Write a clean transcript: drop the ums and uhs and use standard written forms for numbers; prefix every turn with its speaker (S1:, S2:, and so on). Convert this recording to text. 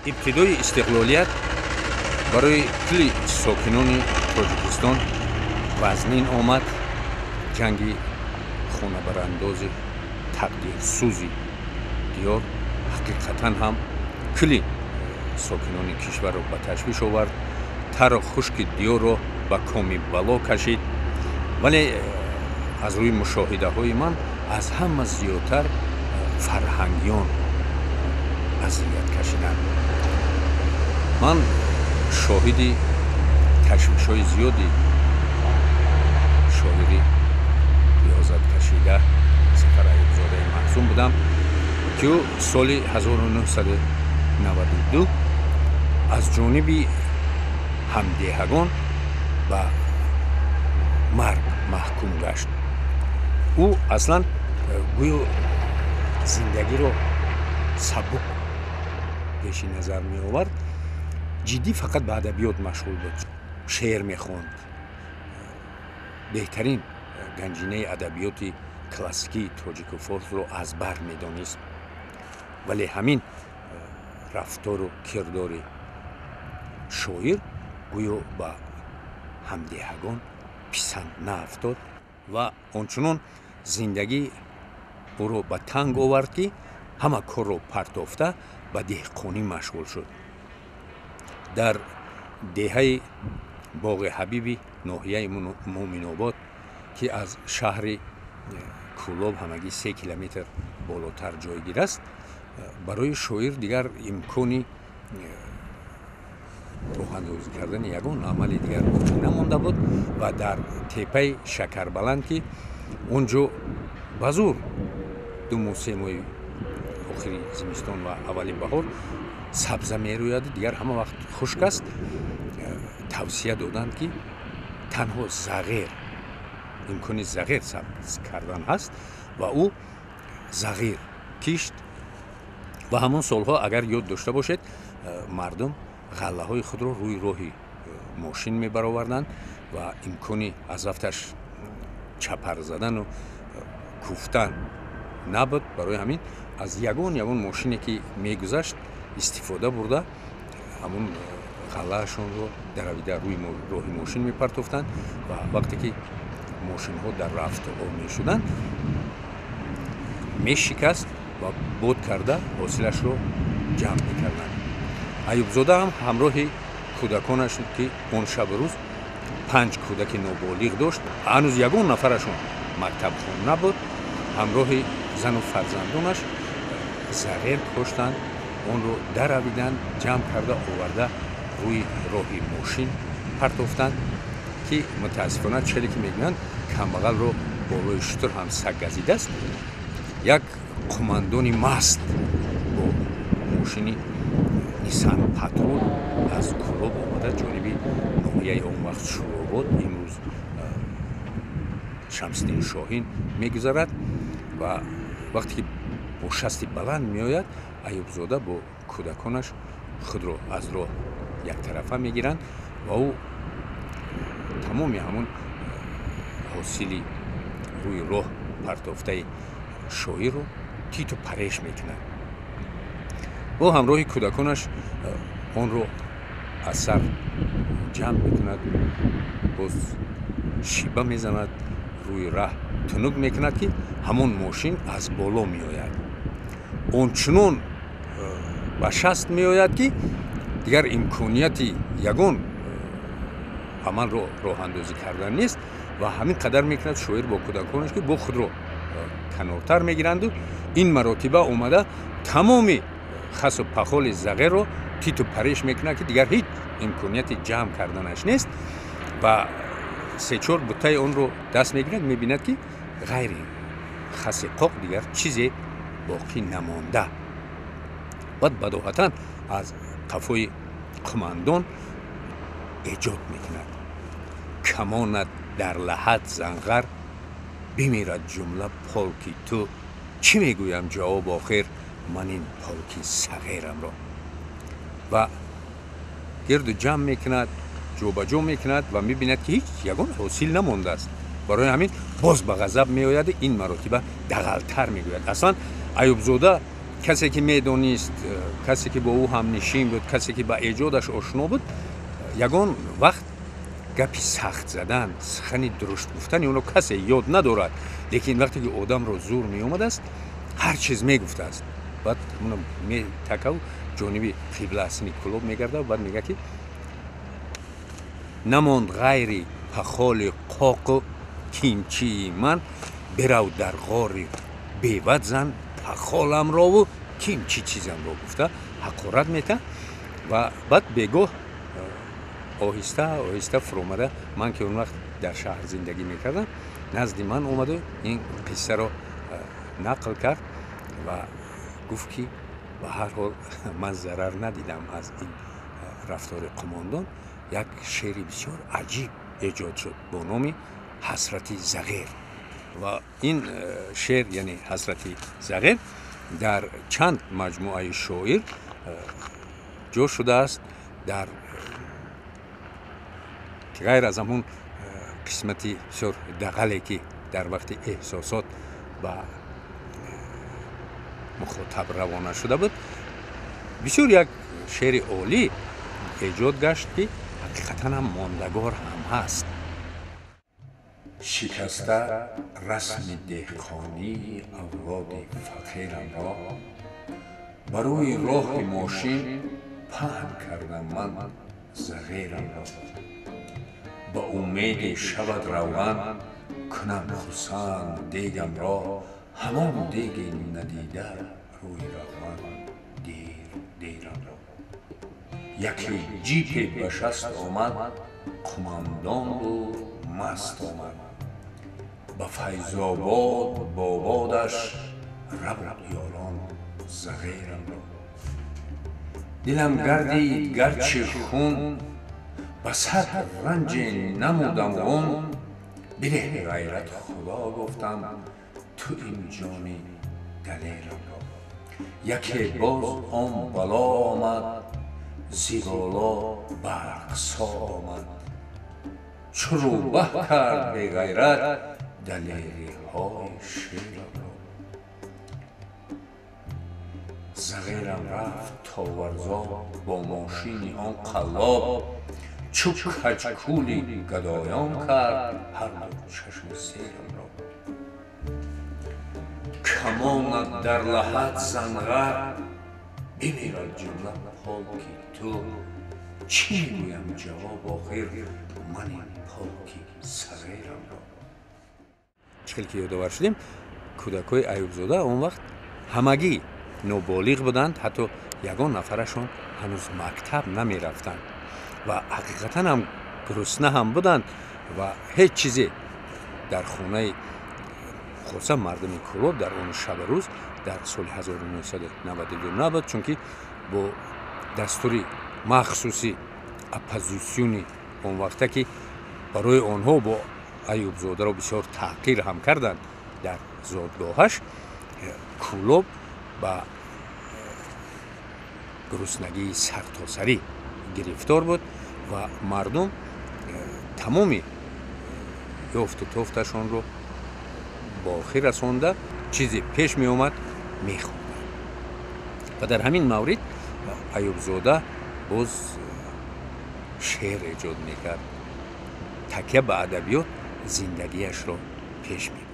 S1: Ибтидои истиқлолият барои кулли сокинони Тоҷикистон вазнин омад. Ҷанги хонабарандози тақдирсӯзи диёр ҳақиқатан ҳам кулли сокинони кишварро ба ташвиш овард, тару хушки диёрро ба коми бало кашид. Вале аз рӯи мушоҳидаҳои ман аз ҳама зиёдтар фарҳангиён азият кашиданд. Ман шоҳиди ташвишҳои зиёди шоири риёзаткашида Сафар Аюбзодаи Маҳзум будам, ки ӯ соли 1992 аз ҷониби ҳамдеҳагон ба марг маҳкум гашт. Ӯ аслан гӯё зиндагиро сабук пеши назар меовард, ҷиддӣ фақат ба адабиёт машғул буд, шеър мехонд, беҳтарин ганҷинаи адабиёти классикии тоҷику форсро аз бар медонист. Вале ҳамин рафтору кирдори шоир гӯё ба ҳамдеҳагон писанд наафтод ва ончунон зиндагӣ ӯро ба танг овард, ки ҳама корро партофта ба деҳқонӣ машғул шуд. Дар деҳаи Боғи Ҳабиби ноҳияи Муъминобод, ки аз шаҳри Кӯлоб ҳамагӣ 3 километр болотар ҷойгир аст, барои шоир дигар имкони роҳандозӣ кардани ягон амали дигар боқӣ намонда буд ва дар теппаи Шакарбаланд, ки он ҷо ба зур 2 моҳ, 3 моҳи охири зимистон ва аввали баҳор сабза мерӯяду дигар ҳама вақт хушк аст, тавсия доданд, ки танҳо зағир, имкони зағир сабз кардан ҳаст ва ӯ зағир кишт. Ва ҳамон солҳо, агар ёд дошта бошед, мардум ғаллаҳои худро рӯи роҳи мошин мебароварданд ва имкони аз вақташ чапар задану куфтан набуд. Барои ҳамин аз ягон мошине, ки мегузашт, истифода бурда, ҳамун ғаллаашонро даравида рӯи роҳи мошин мепартофтанд ва вақте ки мошинҳо дар рафту ом мешуданд, мешикаст ва бод карда ҳосилашро ҷамъ мекарданд. Аюбзода ҳам ҳамроҳи кӯдаконаш, ки он шабу рӯз панҷ кӯдаки ноболиғ дошт, ҳанӯз ягон нафарашон мактабхон набуд, ҳамроҳи зану фарзандонаш зағир коштанд, онро даравиданд, ҷамъ карда оварда рӯи роҳи мошин партофтанд, ки мутаассифона, челе ки мегӯянд, камбағалро болои шутур ҳам саг газидааст. Як қумандони маст бо мошини Нисан Патрул аз Кӯлоб омада, ҷониби ноҳияи он вақт Шӯробод, имрӯз Шамсиддин Шоҳин, мегузарад ва вақте ки бо шасти баланд меояд, Аюбзода бо кӯдаконаш худро аз роҳ яктарафа мегиранд ва ӯ тамоми ҳамон ҳосили рӯи роҳ партофтаи шоирро титу пареш мекунад. Ӯ ҳамроҳи кӯдаконаш онро аз сар ҷамъ мекунад, боз шиба мезанад, рӯи раҳ тунук мекунад, ки ҳамон мошин аз боло меояд, ончунон ба шаст меояд, ки дигар имконияти ягон амалро роҳандозӣ кардан нест. Ва ҳамин қадар мекунад шоир бо кӯдаконаш, ки бо худро канортар мегиранду ин маротиба омада тамоми хасу пахоли зағирро титу пареш мекунад, ки дигар ҳеҷ имконияти ҷамъ карданаш нест. Ва сечор буттаи онро даст мегирад, мебинад, ки ғайри хаси қоқ дигар чизе боқӣ намонда. Баъд бадоҳатан аз қафои қумандон эҷод мекунад: «Камонат дар лаҳат занғар, бимирад ҷумла полки ту, чӣ мегӯям ҷавоб охир ман ин полки сағирамро?» Ва гирду ҷамъ мекунад, ҷобаҷо мекунад ва мебинад, ки ҳеҷ ягон ҳосил намондааст. Барои ҳамин боз ба ғазаб меояду ин маротиба дағалтар мегӯяд. Аслан Аюбзода Касе ки медонист, касе ки бо ӯ ҳамнишин буд, касе ки ба эҷодаш ошно буд, ягон вақт гапи сахт задан, сухани дурушт гуфтани онро касе ёд надорад. Лекин вақте ки одамро зур меомадааст, ҳар чиз мегуфтааст. Баъд метакав ҷониби қибла сини Кӯлоб мегардав, баъд мега ки намонд ғайри пахоли қоқу кимчии ман, бирав дар ғори бевад зан пахоламрову кимчи чизамро гуфта ҳақорат мета. Ва баъд бегоҳ оҳиста оҳиста фуромада, ман ки он вақт дар шаҳр зиндагӣ мекардам, назди ман омаду ин қиссаро нақл кард ва гуфт ки ба ҳар ҳол ман зарар надидам аз ин рафтори қумондон. Як шеъри бисёр аҷиб эҷод шуд бо номи «Ҳасрати зағир». Ва ин шеър, яъне «Ҳасрати зағир», дар чанд маҷмӯаи шоир ҷо шудааст. Дар ғайр аз ҳамун қисмати бисёр дағале ки дар вақти эҳсосот ба мухотаб равона шуда буд, бисёр як шеъри олӣ эҷод гашт, ки ҳақиқатан ҳам мондагор ҳам ҳаст. Шикаста расми деҳқонии авлоди фақирамро, ба рӯи роҳи мошин паҳн кардам ман зағирамро. Ба умеде шавад равған, кунам хурсанд дегамро, ҳамон деги надида рӯи равған дер дерамро. Яке ҷипе ба шаст омад, қумандон буд, маст омад, ба Файзобод бободаш рабуд ёрон зағирамро. Дилам гардид гарчи хун, ба сад ранҷе намудам ғун, бидеҳ ғайрат худо гуфтам ту ин ҷони далерамро. Яке боз он бало омад, зи боло барқсо омад, чу рӯбаҳ кард беғайрат далериҳои шерамро. Зағирам рафт то Варзоб бо мошини он қаллоб, чу каҷкӯли гадоён кард ҳарду чашми серамро. Камонат дар лаҳат занғар, бимирад ҷумла полки ту, чӣ мегӯям ҷавоб охир мани полки сағирамро. Чӣ хел ки ёдовар шудем, кӯдакҳои Аюбзода он вақт ҳамагӣ ноболиғ буданд, ҳатто ягон нафарашон ҳанӯз мактаб намерафтанд ва ҳақиқатан ҳам гурусна ҳам буданд ва ҳеҷ чизе дар хонаи хоса мардуми Кӯлоб дар он шабу рӯз дар соли 1992 набуд, чунки бо дастури махсуси оппозитсиони он вақта, ки барои онҳо бо Аюбзодаро бисёр таҳқир ҳам карданд дар зодгоҳаш, Кӯлоб ба гуруснагии сартосарӣ гирифтор буд ва мардум тамоми ёфту тофташонро ба охир расонда, чизе пеш меомад мехӯрданд. Ва дар ҳамин маврид Аюбзода боз шеър эҷод мекард, такя ба адабиёт зиндагиашро пеш мебурд.